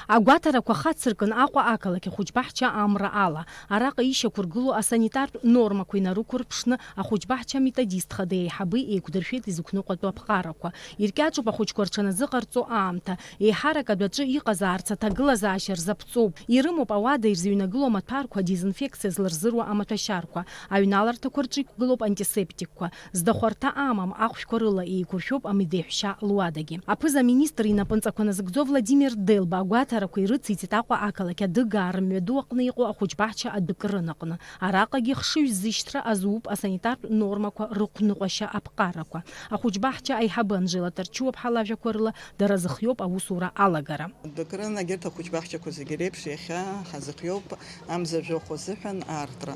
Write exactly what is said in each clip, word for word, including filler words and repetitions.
Агәаҭарақәа хацыркын Аҟәа ақалақь ахәыҷбаҳча амра ала. Араҟа ишьақәыргылоу асанитартә нормақәа инарықәырԥшны, ахәыҷбаҳча аметодист хада еиҳабы еиқәдыршәеит изықәныҟәатәу аԥҟарақәа. Иркьаҿуп ахәыҷқәа рҽаназыҟарҵо аамҭа. Еиҳарак адәаҿы иҟазаарц аҭагылазаашьа рзаԥҵоуп. Ирымоуп ауада ирзыҩнагылоу амаҭәарқәа адезинфекциа зларзыруа амаҭәашьарқәа. Аҩналарҭақәа рҿы иқәгылоуп антисептикқәа. Зда хәарҭа амам ахәшәқәа рыла еиқәыршәоуп амедеҳәшьа луадагьы. Аԥыза-министр инапынҵақәа назыгӡо Владимир Делба агәаҭарақәа ирыциҵеит Аҟәа ақалақь адыгаа рымҩаду аҟны иҟоу ахәыҷбаҳча адәыкрын аҟны. Араҟагьы хшыҩзышьҭра азууп асанитартә нормақәа рыхәныҟәашьа аԥҟарақәа. Ахәыҷбаҳча аиҳабы Анжела Тарчуаԥҳа лажәақәа рыла, дара зыхиоуп аусура алагара. Адәыкрын егьырҭ ахәыҷбаҳчақәа зегьы реиԥш иахьа ҳазыхиоуп амза жәохә азыҳәан аартра.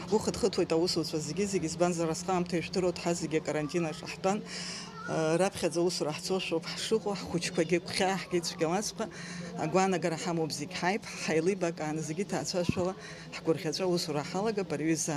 Ҳгәы хыҭхыҭуеит аусуцәа зегьы-зегьы, избанзар, асҟаамҭа ижәдыруа ҳа зегьы акарантин аҿы ҳтәан. Раԥхьаӡа аусура ҳцошәа ауп ҳшыҟоу, ҳхәыҷқәагьы гәхьааҳгеит цәгьалаҵәҟьа, агәаанагара ҳамоуп зегь ҳаиԥ, ҳаилибакааны зегьы ҭаацәашәала ҳгәырӷьаҵәа аусура ҳалагап, ари аҩыза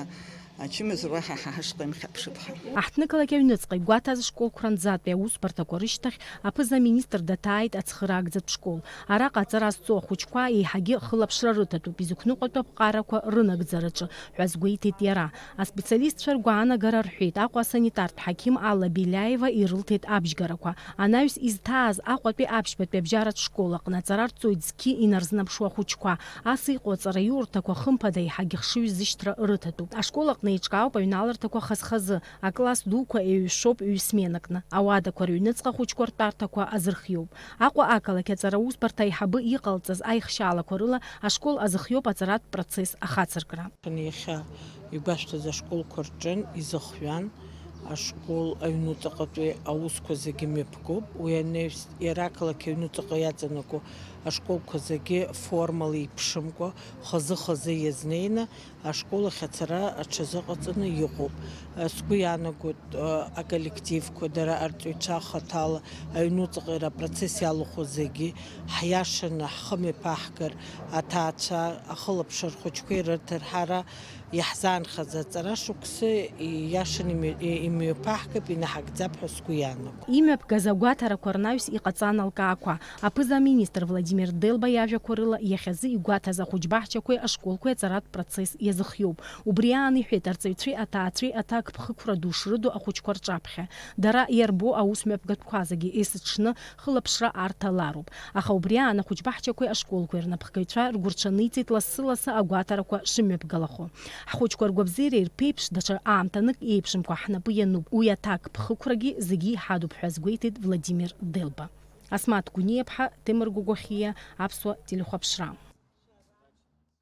ачымазара уаҳа ҳа ҳашҟа имхьаԥшып ҳәа. Аҳҭнықалақь аҩныҵҟа игәаҭаз школқәа ранӡатәи аусбарҭақәа рышьҭахь аԥыза-министр даҭааит ацхыраагӡатә школ. Араҟа аҵара зҵо ахәыҷқәа еиҳагьы хылаԥшра рыҭатәуп изықәныҟәатәу аԥҟарақәа рынагӡараҿы ҳәа азгәеиҭеит иара. Аспециалистцәа ргәаанагара рҳәеит, Аҟәа асанитартә ҳақьым Алла Беляева ирылҭеит абжьгарақәа. Анаҩс изҭааз Аҟәатәи аԥшьбатәи абжьаратә школ аҟны аҵара рҵоит зқьы инарзынаԥшуа ахәыҷқәа. Ас иҟоу аҵараиурҭақәа хымԥада еиҳагьы хшыҩзышьҭра рыҭатәуп. Ашкол аҟны еиҿкаауп аҩналарҭақәа хаз-хазы, акласс дуқәа еиҩшоуп ҩ-сменакны. Ауадақәа рыҩныҵҟа ахәыҷқәа ртәарҭақәа азырхиоуп. Аҟәа ақалақь аҵараусбарҭа аиҳабы иҟалҵаз аихшьаалақәа рыла ашкол азыхиоуп аҵаратә процесс ахацыркра. Иахьа игәашәҭаз ашколқәа рҿы изыхҩан, ашкол аҩнуҵаҟатәи аусқәа зегьы мҩаԥгоуп. Уи анаҩс иара ақалақь аҩнуҵаҟа иаҵанакуа ашколқәа зегьы формала иԥшымкәа, хазы-хазы иазнеины ашкол ахь ацара аҽазыҟаҵаны иҟоуп. Сгәы иаанагоит, аколлективқәа, дара арҵаҩцәа хаҭала аҩнуҵаҟа иара апроцесс иалахәу зегьы ҳиашаны ҳхы мҩаԥаҳгар, аҭаацәа ахылаԥшра рхәыҷқәа ирыҭар, ҳара иаҳзаанхаз аҵара шықәсы ииашаны имҩа-, имҩаԥаҳгап, инаҳагӡап ҳәа сгәы иаанагоит. Имҩаԥгаз агәаҭарақәа рнаҩс иҟаҵан алкаақәа. Аԥыза-министр Владимир Делба иажәақәа рыла, иахьазы игәаҭаз ахәыҷбаҳчақәеи ашколқәеи аҵаратә процесс иазыхиоуп. Убри аан иҳәеит, арҵаҩцәеи аҭаацәеи аҭакԥхықәра ду шрыду ахәыҷқәа рҿаԥхьа. Дара иарбоу аус мҩаԥгатәқәа зегьы есыҽны хылаԥшра арҭалароуп. Аха убри аан ахәыҷбаҳчақәеи ашколқәеи рнапхгаҩцәа ргәырҽаниҵеит лассы-лассы агәаҭарақәа шымҩаԥгалахо. Ҳхәыҷқәа ргәабзиара ирԥеиԥш, даҽа аамҭанык еиԥшымкәа ҳнапы иануп, уи аҭакԥхықәрагьы зегьы иҳадуп ҳәа азгәеиҭеит Владимир Делба. Асмаҭ Гәыниаԥҳа, Темыр Гогохиа, Аԥсуа телехәаԥшра.